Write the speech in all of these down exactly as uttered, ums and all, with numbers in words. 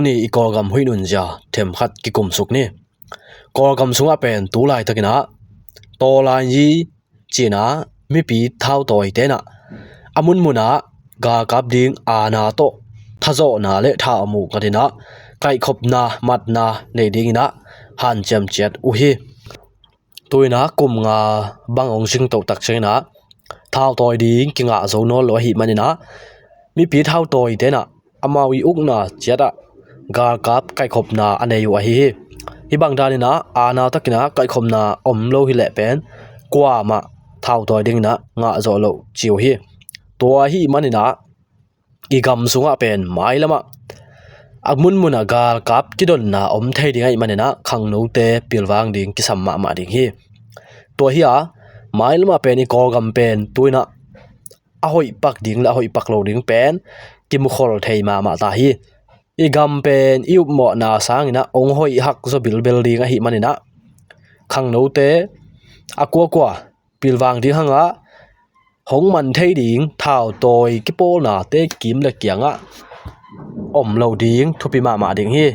ni i Kawlgam huih nunzia themkhat kikumsuk ni. Kawlgam sungah pen tu laitakin ah Tawlainyi ci-in ah mipi thautawite in ah a munmun ah galkap ding aana tawh thazawhna le thamuh khat in ah kaihkhopna matna nei dingin ah hanciam ciat uh hi. Tu-in ah kum nga bang hong singto tak ciangin ah thautawi ding kingah zo nawn lo ahih manin ah mipi thautawite in ah amau i ukna ciat ah galkap kaihkhopna a nei uh ahi hi. Hih bang danin ah aana takin ah kaihkhopna om lo hi leh pen kuamah thautawi dingin ah ngah zawh loh ci uh hi. Tua ahih manin ah i gam sungah pen mailamah a munmun ah galkap kidonna om thei ding ahih manin ah khangnote pilvang ding kisam mahmah ding hi. Tua hi a, mailamah pen i Kawlgam pen tu-in ah a hoih pak ding le a hoih pak lo ding pen kimukhol thei mahmah ta hi. I gam pen i upmawhna sangin ah hong hoih hak zaw bilbel ding ahih manin ah khangnote a kuakua pilvang ding hang ah hong man thei ding thautawi kipawlnate kim le kiangah om lo ding thupi mahmah ding hi.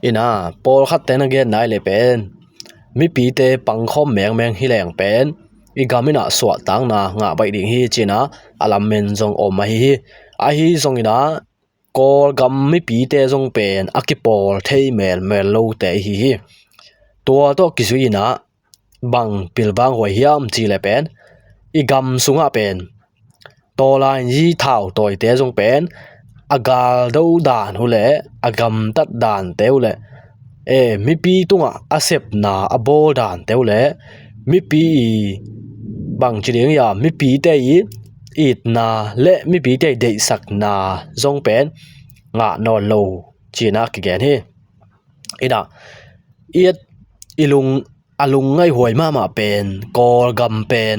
In ah pawlkhatte na gen nai le pen mipite pangkhawm mengmeng hi leng pen i gam in ah suahtakna ngah baih ding hi ci-in ah a lammen zong om ahi hi. Ahi zongin ah Kawlgam mipite zong pen a kipawl thei melmel lote ihi hi. Tua tawh kizui-in ah bang pilvang huai hiam cih leh pen i gam sungah pen Tawlainyi thautawite zong pen a galdo dan uh le a gamtat dante uh le e, mipi tungah a sepna a bawl dante uh le mipi i bangci ding ia mipite i itna le mipite i deihsakna zong pen ngah nawn lo ci-in ah kigen hi. In ah i et i lung a lungngaihhuai mahmah pen Kawlgam pen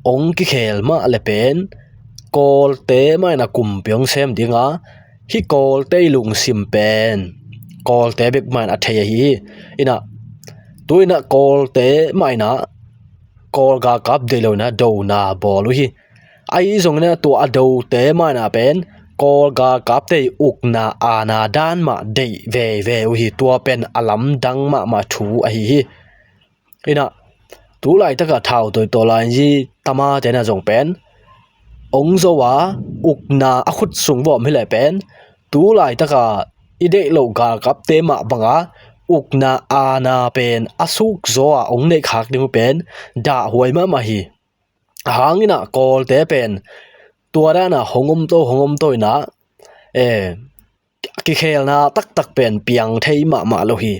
hong kikhel mah le pen Kawlte mah in ah kumpi hong sem ding a, hih Kawlte i lungsim pen Kawlte bek mah in ah thei ahi hi. In ah tu-in ah Kawlte mah in ah Kawl galkap deih lo in ah dona bawl uh hi. Ahi zongin ah tua a dote mah in ah pen Kawl galkapte i ukna aana dan mah deih veve uh hi. Tua pen a lamdang mahmah thu ahi hi. In ah tu laitakah thautawi Tawlainyi tamate in ah zong pen hong zo a ukna a khut sung vawm hi leh pen tu laitakah i deih loh galkapte mah banga ukna aana pen a suk zaw a hong neih khak ding uh pen dahhuai mahmah hi. A hangin ah Kawlte pen tua dan ah hong om to hong om to in ah e, kikhelna taktak pen piang thei mahmah lo hi.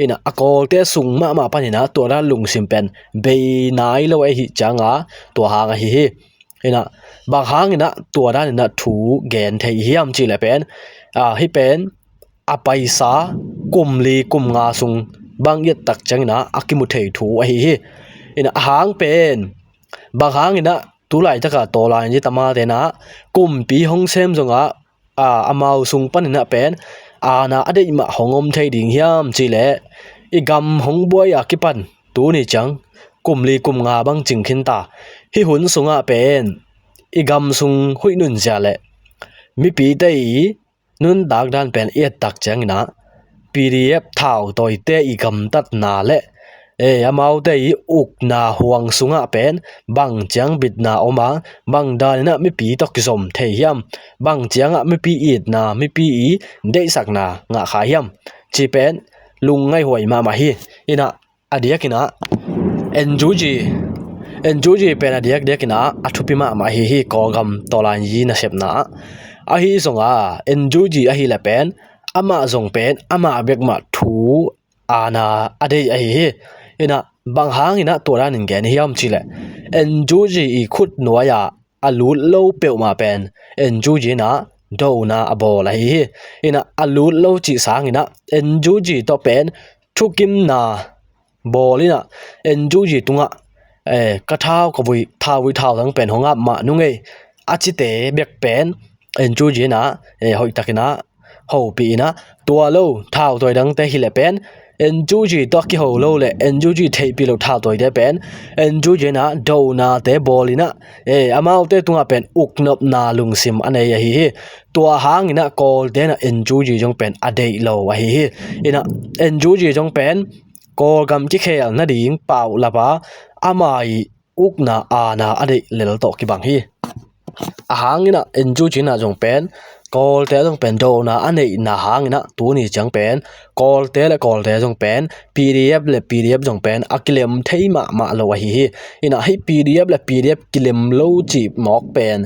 In ah a Kawlte sung mahmah panin ah tua dan lungsim pen bei nai lo ahi cianga tua hang ahi hi. In ah bang hangin ah tua danin ah thu gen thei hiam cih leh pen a, hih pen a paisa kum li kum nga sung bang i et tak ciangin ah a kimu thei thu ahi hi. In ah a hang pen bang hangin ah tu laitakah Tawlainyi tamate in ah kumpi hong sem zongah a, amau sung panin ah pen aana a deih mah hong om thei ding hiam cih leh i gam hong buai a kipan tuni ciang kum li kum nga bang cing khin ta. Hih hun sungah pen i gam sung huih nunzia le mipite i nuntak dan pen i et tak ciangin ah P D F thautawite i gamtatna le e, amaute i ukna huang sungah pen bang ciang bitna om a, bang danin ah mipi tawh kizom thei hiam, bang ciangah mipi itna mipi i deihsakna ngah kha hiam cih pen lungngaihhuai mahmah hi. In ah a diakin ah N U G, N U G pen a diakdiakin ah a thupi mahmah hi hi Kawlgam Tawlainyi nasepna ah. Ahi zongah N U G ahi leh pen amah zong pen amah bek mah thu aana a deih ahi hi. In ah bang hangin ah tua danin gen hiam cih leh N U G i khut nuai ah a lut lo peuhmah pen N U G in ah dona a bawl ahi hi. In ah a lut lo cih sangin ah N U G tawh pen thukimna bawl in ah N U G tungah e, ka thau ka vui, thauvui thaudang pen hong ap mah nungei a cite bek pen N U G in ah e, hoihtakin ah hopih in ah tua lo thautawidangte hi leh pen NUG tawh a kiho lo le NUG theihpih loh thautawite pen NUG in ah donate bawl in ah, eh, amaute tungah pen uknopna lungsim a nei ahi hi. Tua hangin ah Kawlte in ah NUG zong pen a deih lo ahi hi. In ah NUG zong pen Kawlgam kikhel nading paulap a, ama ii ukna aana a deih lel tawh kibang hi. A hangin ah NUG in ah zong pen Kawlte zong pen dona a neihna hangin ah tuni ciang pen Kawlte le Kawlte zong pen PDF le PDF zong pen a kilem thei mahmah lo ahi hi. In ah hih PDF le PDF kilem lo cih mawk pen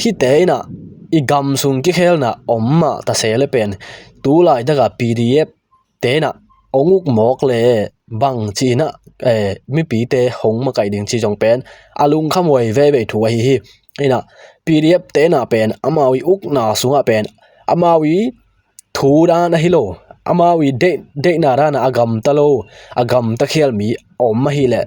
hihte in ah i gam sung kikhelna om mah ta se le pen tu laitak a PDF te in ah hong uk mawk le bang ci in ah, eh, mipite hong makaih ding ci zong pen a lungkhamhuai veivei thu ahi hi. In ah PDF te in ah pen amau ii ukna sungah pen amau ii thu dan ahi lo, amau ii deih, deihna dan ah a gamta lo, a gamta khial mi om ahih leh,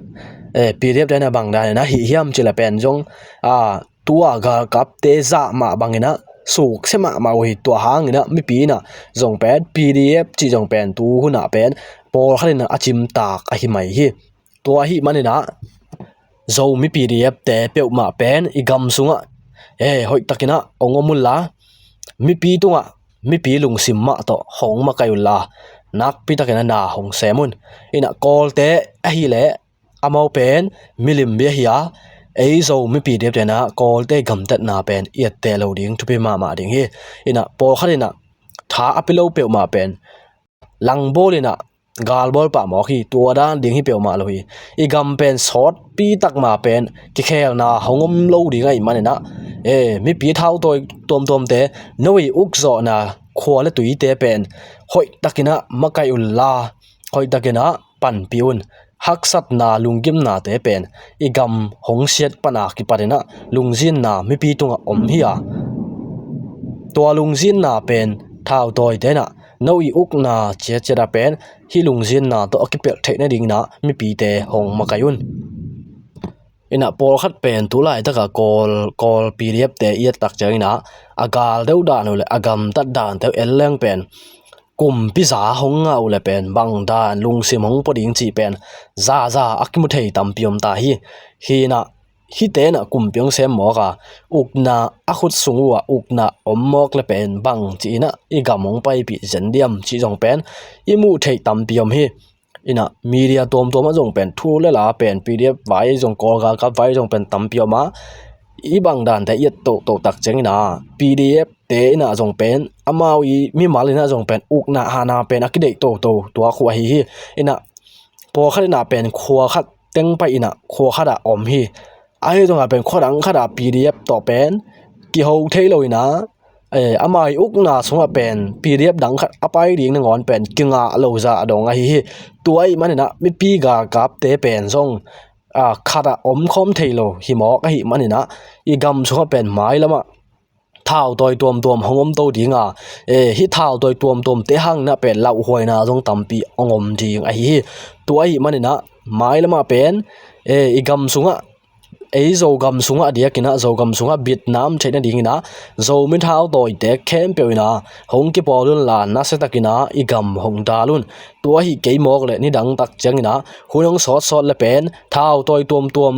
eh, PDF te in ah bang dan in ah hih hiam cih leh pen zong, ah, tua galkapte zah mah bangin ah suksia mahmah uh hi. Tua hangin ah mipi in ah zong pen PDF cih zong pen tu hun ah pen pawlkhat in ah a cimtak ahi mai hi. Tua ahih manin ah Zomi PDF te peuhmah pen i gam sungah, eh, hoihtakin ah hong om unla, mipi tungah mipi lungsim mah tawh hong makaih unla, nakpitakin ah na hong sem un. In ah Kawlte ahih leh amau pen milim bia hi a, ei Zomi PDF te in ah Kawlte gamtatna pen i etteh lo ding thupi mahmah ding hi. In ah pawlkhat in ah tha a pia lo peuhmah pen langbawl in ah galbawl pah mawk hi. Tua dan ding hi peuhmah lo hi. I gam pen sawtpi tak mah pen kikhelna hong om lo ding ahih manin ah, eh, mipi thautawi tuamtuamte, no ii ukzawhna khua le tuite pen hoihtakin ah makaih unla, hoihtakin ah panpih un. Haksatna, lunggimnate pen i gam hong siat pan a kipatin ah lungzinna mipi tungah om hi a, tua lungzinna pen thautawite in ah no ii ukna ciatciat ah pen hih lungzinna tawh a kipelh theih nadingin ah mipite hong makaih un. In ah pawlkhat pen tu laitak a Kawl, Kawl PDF te i et tak ciangin ah a gal deuh dan uh le a gamtat dante uh en leng pen kumpi za hong ngah uh le pen bang dan lungsim hong pua ding cih pen zaza a kimu thei tampi om ta hi. Hi in ah hihte in ah kumpi hong sem mawk a, ukna a khut sung uh ah ukna om mawk le pen bang ci in ah i gam hong paipih zen diam cih zong pen i muh theih tampi om hi. In ah media tuamtuam ah zong pen thu le la pen PDF vai zong, Kawl galkap vai zong pen tampi om a, i bang dante i et tohtoh tak ciangin ah PDF te in ah zong pen amau ii mimal in ah zong pen ukna aana pen a kideih toto tua khu ahi hi. In ah pawlkhat in ah pen khua khat teng pai in ah khua khat ah om hi. Ahi zongin pen khua dang khat ah PDF tawh pen kiho thei lo in ah, eh, amau ii ukna sungah pen PDF dang khat a pai ding nangawn pen kingah lo zah dong ahi hi. Tua ahih manin ah mipi galkapte pen zong, ah, khat ah om khawm thei lo hi mawk ahih manin ah i gam sungah pen mailam ah thautawi tuamtuam hong om to ding a, eh, hih thautawi tuamtuamte hangin ah pen lauhuaina zong tampi hong om ding ahi hi. Tua ahih manin ah mailam ah pen, eh, i gam sungah, ei Zogam sungah a diakin ah Zogam sungah bitnam theih nadingin ah Zomi thautawite khempeuh in ah hong kipawl unla, nasiatakin ah i gam hong dal un. Tua hi kei mawk leh nidang tak ciangin ah hun hong sawtsawt le pen thautawi tuamtuam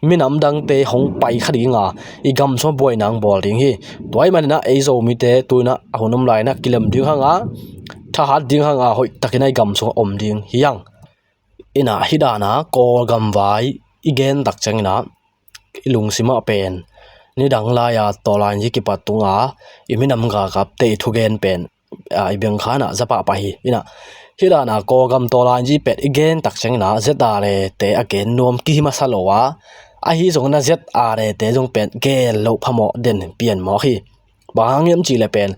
minam dangte hong pai kha ding a, i gam sungah buaina hong bawl ding hi. Tua ahih manin ah ei Zomite tu in ah a hun om lai in ah kilem ding hang a, thahat ding hang a, hoihtakin ah i gam sungah om ding hi hang. In ah hih dan a Kawlgam vai i gen tak ciangin ah i lungsim ah pen nidang lai a tawlainzi kipat tung a i minam galkapte i thugen pen, a, i bengkhan ah za pahpah hi. In ah hih dan a Kawlgam tawlainzi pen i gen tak ciangin ah ZRA te a gen nuam kihi masa lo a, ahi zongin ah ZRA te zong pen gen loh phamawh den pian mawk hi. Bang hang hiam cih leh pen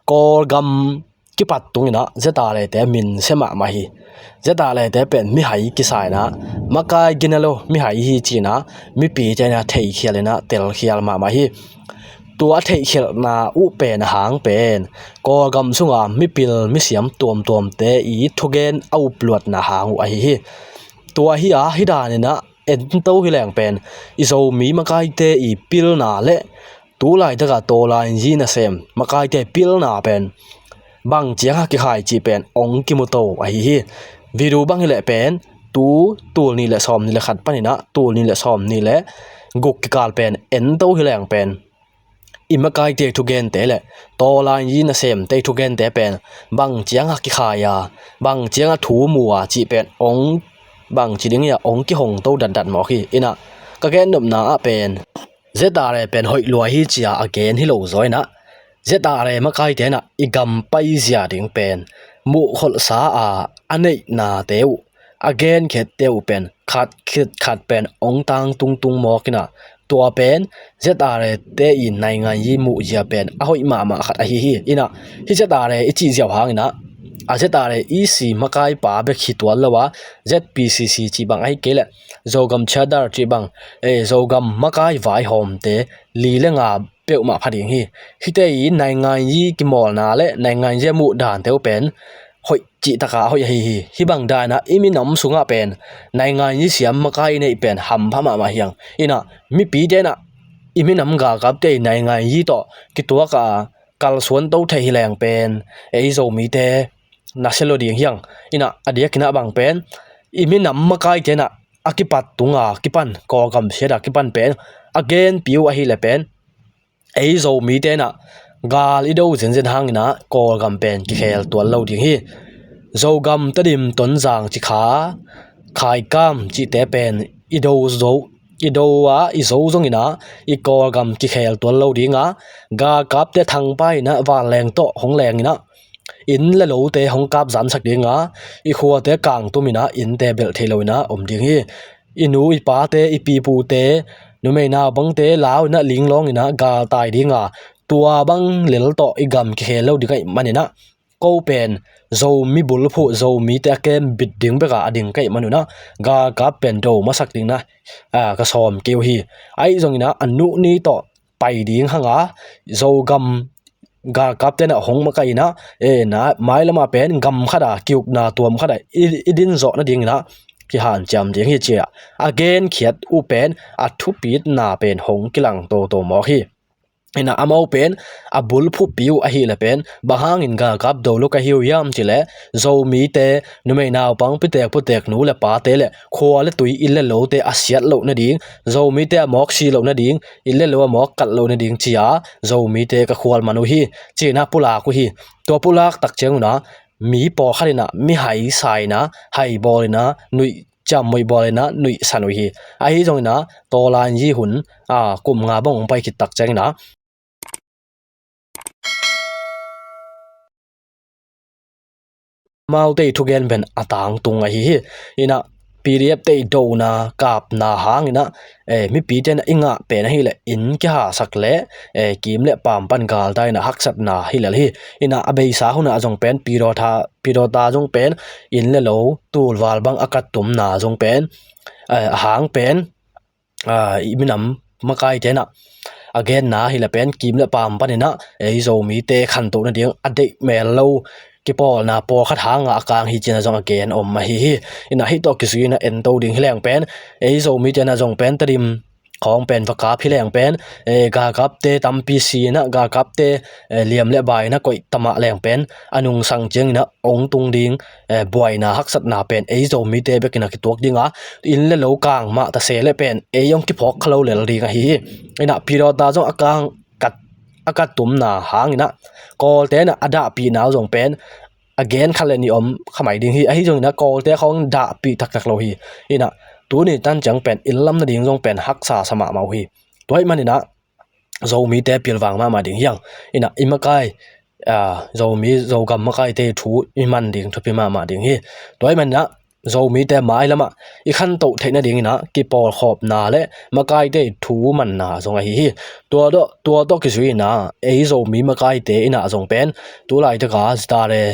Kawlgam kipat tungin ah ZRA te a min sia mahmah hi. ZRA te pen mihai kisa in ah makai gina lo mihai hi ci in ah mipite in ah theikhial in ah telkhial mahmah hi. Tua a theihkhialhna uh pen a hang pen Kawlgam sunga mipil misiam tuamtuamte i thugen a upluatna hang uh ahi hi. Tua hi a hih dan in ah ento hi leng pen i Zomi makaite i pilna le tu laitak a tawlainzi nasem makaite pilna pen bang ciang a kikhai cih pen hong kimu to ahi hi. Video bang hileh pen tu tul nih le sawm nih le khat panin ah tul nih le sawm nih le guk kikal pen ento hileng pen i makaite thugente le tawlain yi nasemte thugente pen bang ciang a kikhai a, bang ciang a thu mu a cih pen ong bang ci ding hi a ong kihong to datdat mawk hi. Inah ka gen nopna ah pen Z R A pen hoih lua hi cia a gen hi lo zaw inah Z R A makaite inah i gam paizia ding pen muhkholhsa a a neihnate uh a genkhette uh pen khat khit khat pen ong tang tungtung mawk inah tua pen Z R A te i naingan yi muhzia pen a hoih mahmah khat ahi hi. Inah hih Z R A i cih ziau hang inah a Z R A E C makaipa bek hi tuan lo a Z P C C cih bang ahi kei leh Zogam Chadar cih bang, eh, Zogam makai vaihawmte li le nga peuhmah pha ding hi. Hihte i naingan yi kimawlna le naingan yi a muh dante uh pen hoih cih taka hoih ahi hi. Hih bang dan ah i minam sungah pen naingan yi siam makai i neih pen hampha mahmah hiang. Inah mipite inah i minam galkapte i naingan yi tawh kituak a kalsuan to thei hileng pen ei Zomite nasia lo ding hiang. Inah a diakin ah bang pen i minam makaite inah a kipat tunga kipan Kawlgam siat a kipan pen a genpi uh ahileh pen ei Zomite inah gal i do zenzen hang inah Kawlgam pen kikhel tuan lo ding hi. Zogam, Tedim, Tonzang, Cikha, Khaikam cihte pen i do zo, i do a i zo zong inah i Kawlgam kikhel tuan lo ding a galkapte thangpai inah vanleng tawh hong leng inah inn le lote hong kap zansak ding a i khuate kangtum inah innte belh thei lo inah om ding hi. I nu i pate i pipute numei naupangte lau inah linglawng inah galtai ding a tua bang lel tawh i gam kikhel lo ding ahih man inah ko pen Zomi bulphuh Zomite a kem bit ding bek a a ding ka hih man un ah galkap pen do masak ding inah, ah, ka sawm kei uh hi. Ahi zong inah a nuh ni tawh pai ding hang a Zogam galkapte inah hong makaih inah, eh, na, mailam ah pen gam khat a kiukna tuam khat a i, i din zawh nading inah kihanciam ding hi ci a a genkhiat uh pen a thupitna pen hong kilang toto mawk hi. Inah amau pen a bulphuhpi uh ahileh pen bang hangin galkap do lo ka hi uh hiam cih leh Zomite numei naupang pitek putek nu le pate le khua le tui inn le lote a siat loh nading, Zomite a mawk si loh nading, inn le lo a mawk kalh loh nading ci a Zomite ka khual man uh hi ci inah pulak uh hi. Tua pulak tak ciang un ah mi pawlkhat inah mi hai sa inah hai bawl inah nuih ciammuih bawl inah nuihsan uh hi. Ahi zong inah tawlain yi hun, ah, kum nga bang hong pai khit tak ciang inah amaute i thugen pen a tangtung ahi hi. Inah P D F te i dona kapna hang inah, eh, mipite inah i ngah pen ahileh inn kihasak le, eh, kim le paam pan galtai inah haksatna hi lel hi. Inah a beisa hun ah zong pen Pidawta, Pidawta zong pen inn le lo tulval bang a kattumna zong pen, eh, a hang pen ah, i minam makaite inah a genna ahileh pen kim le paam pan inah ei Zomite khantoh nading a deih mel lo kipawlna pawlkhat hang a a kang hi ci inah zong a gen om ahi hi. Inah hih tawh kizui inah ento ding hileng pen ei Zomite inah zong pen Tedim khawng pen va kap hileng pen, eh, galkapte tampi si inah galkapte, eh, liam le bai inah koih tamah leng pen a nungsang ciang inah ong tung ding, eh, buaina haksatna pen ei Zomite bek inah kituak ding a inn le lo kang mah ta se leh pen ei ong kiphawk kha lo lel ding ahi hi. Inah Pidawta zong a kang kat, a kattumna hang inah Kawlte inah a dahpihna uh zong pen a gen khat le nih om kha mai ding hi. Ahi zong inah Kawlte khawng dahpih taktak lo hi. Inah tuni tan ciang pen inn lam nading zong pen haksa sa mahmah uh hi. Tua ahih man inah Zomite pilvang mahmah ding hiang. Inah i makai, ah, Zomi, Zogam makaite thu i man ding thupi mahmah ding hi. Tua ahih man inah Zomite mailam ah i khantoh theih nading inah kipawlkhawpna le makaite thu manna zong ahi hi. Tua tawh, tua tawh kizui inah ei Zomi makaite inah zong pen tu laitak a Z R A,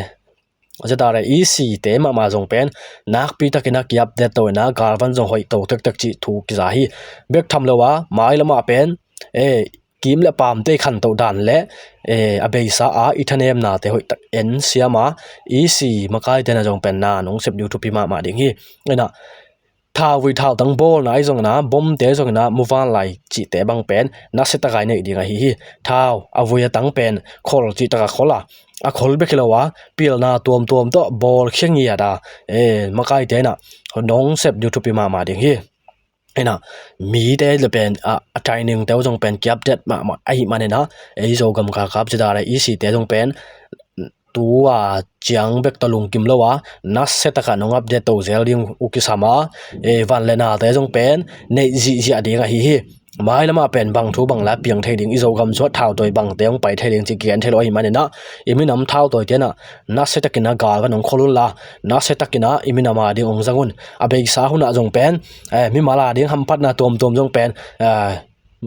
Z R A E C te mahmah zong pen nakpi takin a ki-update to inah galvan zong hoih to tektek cih thu kiza hi. Bek tham lo a mailam ah pen, eh, kim le paamte i khantoh dan le, eh, a beisa a i thanemnate hoih tak en siam a E C makaite inah zong pen na nong sep ding thupi mahmah ding hi. Inah thauvui thautang bawlna ahi zongin ah, bomte ahi zongin ah, muvanlai cihte bang pen nasia taka i neih ding ahi hi. Thau a vui a tang pen khol cih taka khol a, a khol bek hi lo a, pilna tuamtuam tawh bawlkhia ngiat a, e, makaite in ah nong sep ding thupi mahmah ding hi. Inah, mite le pen, a, a trainingte uh zong pen ki-update mahmah ahih manin ah, ei Zogam kakap cih dan a, i site zong pen, tu a ciang bek tawh lungkim lo a, nasia takin hong update to zel ding uh kisam a, e, van le nate zong pen neih zihziah ding ahi hi. Mailam ah pen bang thu bang la piang thei ding, i Zogam sung ah thautawi bangte hong pai thei ding cih kigen thei lo ahih manin ah, i minam thautawite in ah nasia takin ah galvan hong khol un la, nasia takin ah i minam a ding hong zang un. A beisa hun ah zong pen, eh, mimal a ding hamphatna tuamtuam zong pen, eh,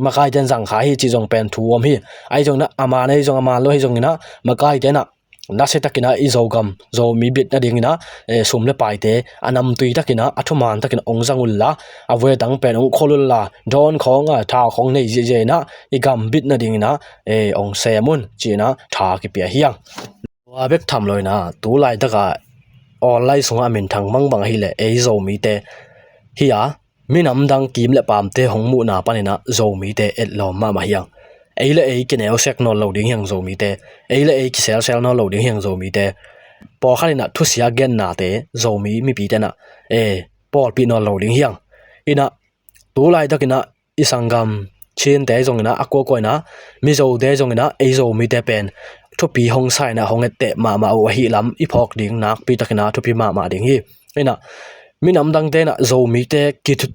makaite in zang kha hi cih zong pen thu om hi. Ahi zongin ah, a man ahi zong, a man lo ahi zongin ah, makaite in ah nasia takin ah i Zogam Zomi bit nadingin ah, eh, sum le paite a namtui takin ah, a thuman takin ah hong zang un la, a vui a tang pen hong khol un la, drone khawng a, thau khawng nei ziahziah in ah, i gam bit nadingin ah, eh, hong sem un ci-in ah tha kipia hi hang. Tua bek tham loin ah, tu laitak a online sungah a minthang bangbang ahih leh ei Zomite hi a, minam dang kim le paamte hong muhna panin ah Zomite etlawm mahmah hi hang. Ei le ei kineusek nawn lo ding hi hang Zomite. Ei le ei kiselsel nawn lo ding hi hang Zomite. Pawlkhat in ah thusia gennate Zomi mipite in ah, eh, pawlpih nawn lo ding hi hang. Inah, tu laitakin ah i sanggam Chinte zongin ah, a kuakua in ah, Mizote zongin ah, ei Zomite pen thupi hong sa in ah, hong etteh mahmah uh ahih lam i phawk ding nakpi takin ah thupi mahmah ding hi. Inah, minam dangte in ah Zomite kithu-,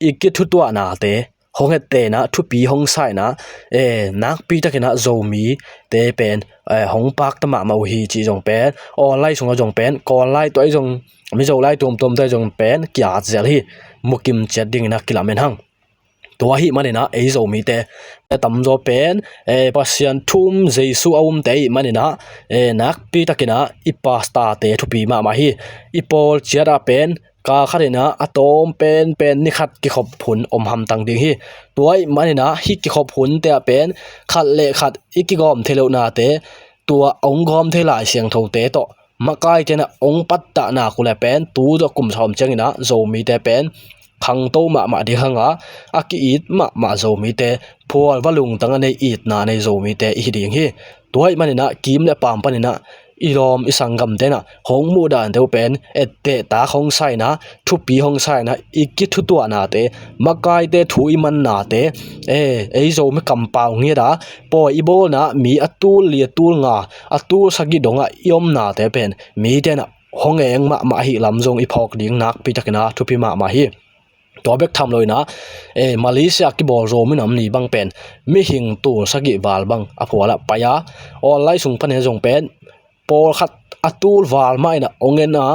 i kithutuahnate hong etteh in ah, thupi hong sa in ah, eh, nakpi takin ah Zomite pen, eh, hong pakta mahmah uh hi cih zong pen, online sungah zong pen, Kawl lai tawh ahi zong, Mizo lai tuamtuam tawh ahi zong pen ki-at zel hi. Mukim ciat dingin ah kilamen hang. Tua ahih manin ah ei Zomite a tamzaw pen, eh, Pasian thu um, Jesu a umte ahih manin ah, eh, nakpi takin ah i pastorte thupi mahmah hi. I pawl ciat ah pen kal khat in ah a tawm penpen ni khat kikhop hun om hamtang ding hi. Tua ahih manin ah hih kikhop hunte ah pen khat le khat i kigawm thei lohnate, tua hong gawm thei Lai Siangthote tawh makaite in ah hong pattah nak uh leh pen, tu tawh kum sawm ciangin ah Zomite pen khangto mahmah ding hang a, a ki-it mahmah Zomite, phual va lungtang a nei, itna nei Zomite i hi ding hi. Tua ahih manin ah kim le paam panin ah i lawm i sanggamte in ah hong muhdante uh pen etteh tak hong sa in ah, thupi hong sa in ah, i kithutuahnate, makaite thu i mannate, eh, ei Zomi kampau ngiat a pawi i bawlna, mi a tul li, a tul nga, a tul sagih dongah i omnate pen mite in ah hong eng mahmah ahih lam zong i phawk ding nakpi takin ah thupi mahmah hi. Tua bek tham loin ah, eh, Malaysia kibawl Zomi Nam Ni bang pen mihing tul sagih val bang a phualah pai a, online sung panin zong pen pawlkhat a tul val mah in ah hong en a,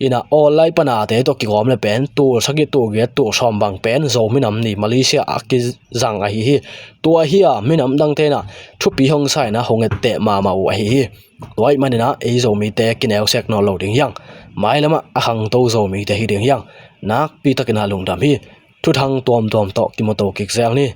in ah online panate tawh kigawm leh pen tul sagih, tul giat, tul sawm bang pen Zomi Nam Ni Malaysia ah kizang ahi hi. Tua hi a, minam dangte in ah thupi hong sa in ah hong etteh mahmah uh ahi hi. Tua ahih manin ah ei Zomite kineusek nawn lo ding hi hang. Mailam ah a khangto Zomite hi ding hi hang. Nakpi takin ah lungdam hi. Thuthang tuamtuam tawh kimuto kik zel ni.